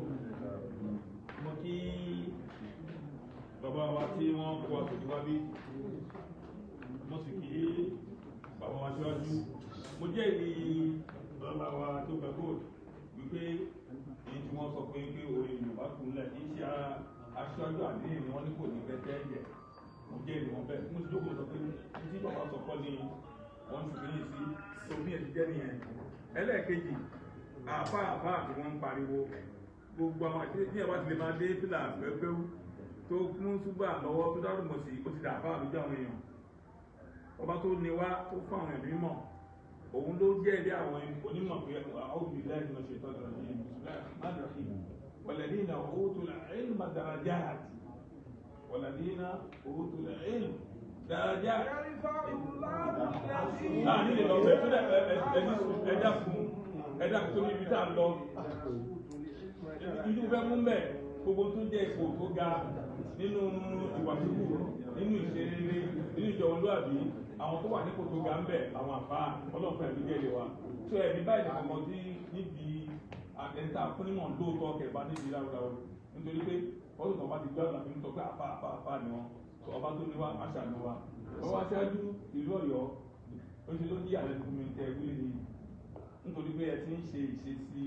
H: Mo kí bàbá wa tí wọ́n kó àtòjú wá bí, mo sì kí bàbá wa síwájú. Mo jẹ́ ìrí bàbá wa tó gbà gold wípé èyí tí wọ́n sọ pé pé orí Yorùbá kúnlẹ̀ kì í ṣe aṣáájú àdéhìn ni wọ́n ní kò ní fẹ́ tẹ́ẹ̀jẹ̀. Mo jẹ́ ìrí wọn bẹ́ẹ̀. Mo sì jókòó sọ pé tí bàbá sọ kọ́ ni wọ́n ń fi sí omi ẹ̀ ti jẹ́ nìyẹn. Ẹlẹ́ẹ̀kejì, àfáàfáà tí wọ́n ń pariwo gbogbo àwọn àti ní ẹ̀wá ti lè máa dé fìlà pẹ́pẹ́wú tó kún súgbà lọ́wọ́ tó dárúmọ̀ sí, ó ti dà àfáà lójú àwọn èèyàn. Ọba tó ní wá tó fún àwọn ẹ̀mí mọ̀, òun ló jẹ́ ilé àwọn onímọ̀ pé àwọn òbí lẹ́yìn náà ṣe tọ́jú ọ̀rọ̀ walladhina utul ilma darajat, walladhina utul ilma darajat. Láàrin lè lọ bẹ̀ tó dẹ̀ ẹ̀dá fún ẹ̀dá tó níbi tá a lọ. Inú fẹ́ mú mẹ́ gbogbo tó jẹ́ ipò tó ga nínú ìwà kíkù, nínú ìṣerere, nínú ìjọmọlúàbí, àwọn tó wà nípò tó ga ń bẹ̀, àwọn àfá ọlọ́pàá ẹ̀mí jẹ́ ilé wa. Tó ẹ̀mí báyìí nìkan tí níbi ẹ̀ńtà fúnnímọ̀ lóòótọ́ kẹ̀bá níbi láwùláwù. Nítorí pé ọdún tó bá ti gbádùn àfi ń sọ pé àfá àfá àfá ni wọn. Ọba tó ní wá àṣà ni wa. Ọba aṣáájú ìlú Ọ̀yọ́, ó ṣe ló ní àlẹ́ fún mi tẹ wílé ni. Nítorí pé ẹ ti ń ṣe ìṣesí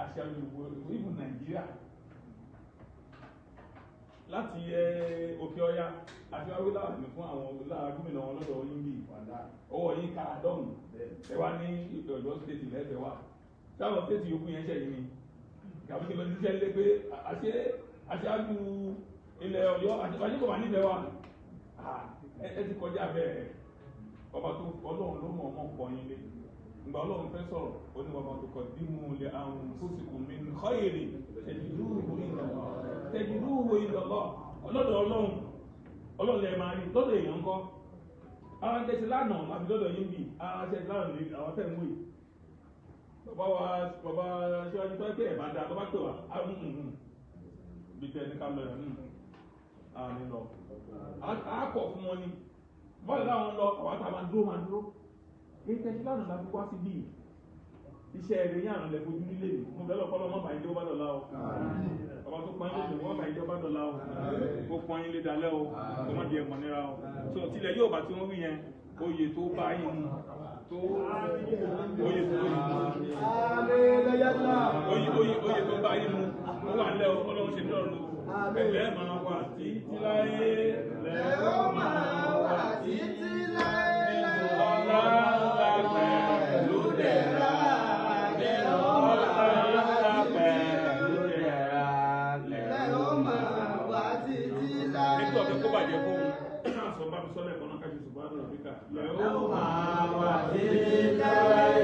H: aṣáájú gbogbo ìbùn Nàìjíríà láti òkè ọya àti wáwé láàbì fún àwọn gómìnà wọn lọ́dọ̀ yín bí ọwọ́ yín ká dọ́hùn. Ẹ wá ní Ọ̀yọ́ stéètì lẹ́sẹ̀ wá sáwọn stéètì yòókù yẹn ṣẹ̀yìn ni kàbí kí n lọ sí iṣẹ́ lé pé aṣáájú ilẹ̀ Ọ̀yọ́ àṣekọ̀ wà nífẹ̀ẹ́ wa. Ẹ ti kọjá bẹ́ẹ̀. Ọba tó Ọlọ́run ló mọ̀ ọmọ pọ̀ yín lé. Ìgbà Ọlọ́run fẹ́ sọ̀rọ̀ ó ní bàbá tó kọ̀ dímú lé àwọn fósìkò mi ń kọ́ èrè tẹ̀jìdúhù ìlọ̀lọ́ ọlọ́dọ̀ Ọlọ́run Ọlọ́run lẹ máa rí lọ́dọ̀ èèyàn ńkọ́. Ara ń tẹ́sí lánàá àti lọ́dọ̀ yín bì, ara ń tẹ́sí lánàá ní àwọn tẹ̀ ń wò yìí. Bàbá wa bàbá síwájú tó pé ẹ̀ bá dáa tó bá pè wá á ń hùn bí tẹ́ ní ká lọ yẹn àní lọ. Á kọ̀ fún wọn ni bọ́ọ̀lù láwọn lọ àwọn àtàwọn máa dúró máa dúró. Èyí tẹ́sí lánàá la fi wá sí bíi iṣẹ́ rẹ̀ yàn lẹ fojú nílé mi. Mo bẹ́ẹ̀ lọ́kọ́ lọ́mọ bàá ìjọba dọ̀la o. Ọba tó pọ́n yín lóṣù wọ́n bàá ìjọba dọ̀la o. Kó pọ́n yín lé dalẹ́ o. Kó má di ẹ̀mọ̀ nira o. So tilẹ̀ yóò bá tí wọ́n wí yẹn, oyè tó bá yín mu tó oyè tó oyè tó bá yín mu ó wà lẹ́ o. Ọlọ́run ṣe nílọ́run o. Ẹ̀lẹ́ máa wà títí láé.
D: Lẹ́ ó máa wà títí láé.
H: Nínú ọlá ńlá pẹ̀lú dẹ̀ra.
D: Lẹ́ ó máa wà títí láé.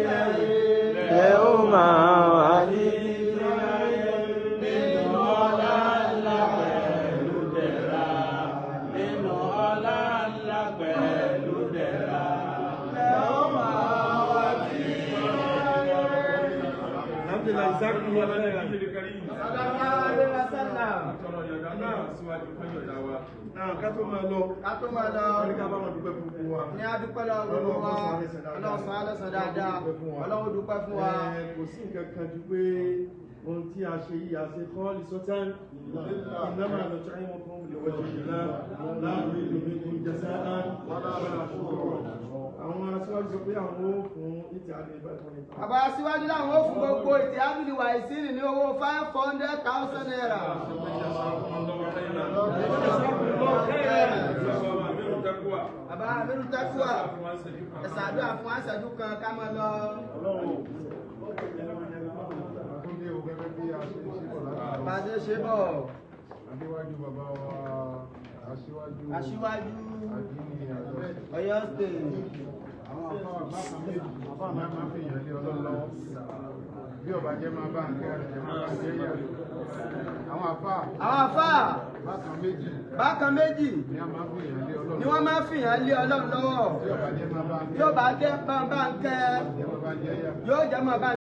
D: Nínú ọlá ńlá pẹ̀lú dẹ̀ra. Nínú ọlá ńlá pẹ̀lú dẹ̀ra. Lẹ́ ó máa wà títí láé.
E: Alhamdulillah, jazakumullahu khairan. Náà ká tó máa lọ.
D: Ká tó máa lọ.
E: Wọ́n ní ká bá wọn dúpẹ́ fún gbogbo wa.
D: Ní a dúpẹ́ lọ́wọ́ gbogbo wa. Ọlọ́run san án lẹ́san dáadáa. Ọlọ́run dúpẹ́ fún wa.
A: Kò sí nǹkan kan ju pé ohun tí a ṣe yìí a ṣe kọ́ lìsọ́tán ìnáma nut'imukum liwajhillah la nuridu minkum jaza'an wala shukura. Àwọn aṣíwájú sọ pé àwọn ó fún ìtì àdé 500,000.
D: Bàbá aṣíwájú láwọn ó fún gbogbo ìtì ábìlì wà ìsírì ní owó 500,000 naira. Bàbá Aminu Takuwa, ẹ̀sà àdúrà fún àṣàjú kan ká máa lọ.
C: Àtúndé o gẹ́gẹ́ bí a ṣe ṣe bọ̀ látàárọ̀.
D: Bá a ṣe ṣe bọ̀.
C: Adéwájú bàbá wa aṣíwájú
D: Aṣíwájú
C: àdínní Ọ̀yọ́.
D: Ọ̀yọ́ State.
C: Àwọn àfáà bákan méjì máa máa fi èèyàn lé Ọlọ́run lọ́wọ́. Bí ọba jẹ́ máa bá ń kẹ́ àti máa bá ń jẹ́ yà. Àwọn àfáà
D: Àwọn àfáà
C: bákan méjì
D: bákan méjì
C: ni a máa fi èèyàn lé Ọlọ́run
D: ni wọ́n máa ń fìyàn lé Ọlọ́run lọ́wọ́.
C: Bí ọba jẹ́ máa bá ń
D: Bí
C: kẹ́
D: ọba jẹ́ máa bá ń kẹ́
C: jẹ́ máa bá ń jẹ́ yà.
D: yóò jẹ́ máa bá